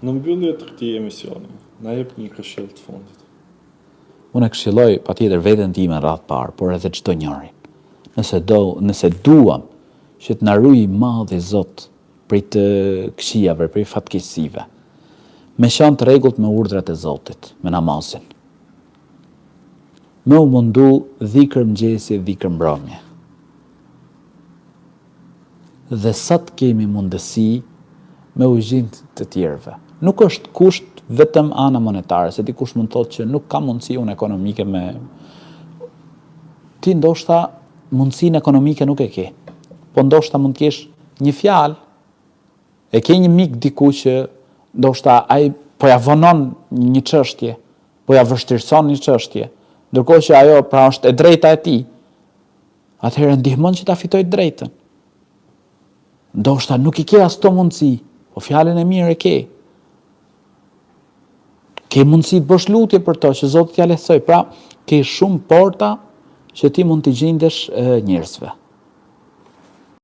Në mbyllje të këtij emisioni, na jep një këshillë të fundit. Unë e këshilloj patjetër veten time në radhë të parë, por edhe çdo njërin. Nëse do, nëse duam që të na rujë i madhi Zot prej të këqijave, prej fatkeqësive, me qenë të rregullt me urdhrat e Zotit, me namazin. Me u mundu dhikër mëngjesi, dhikër mbrëmje. Dhe sa të kemi mundësi me u gjind të tjerëve. Nuk është kusht vetëm ana monetare, se dikush mund të thotë që nuk kam mundësi unë ekonomike me ti ndoshta mundësinë ekonomike nuk e ke. Po ndoshta mund të kesh një fjalë, e ke një mik diku që ndoshta ai po ja vonon një çështje, po ja vështirëson një çështje, ndërkohë që ajo pra është e drejta e tij. Atëherë ndihmon që ta fitojë të drejtën. Ndoshta nuk i ke as këto mundësi, po fjalën e mirë e ke. Ke mundësi të bësh lutje për to që Zoti t'ia lehtësojë. Pra, ke shumë porta që ti mund t'i gjindesh njerëzve.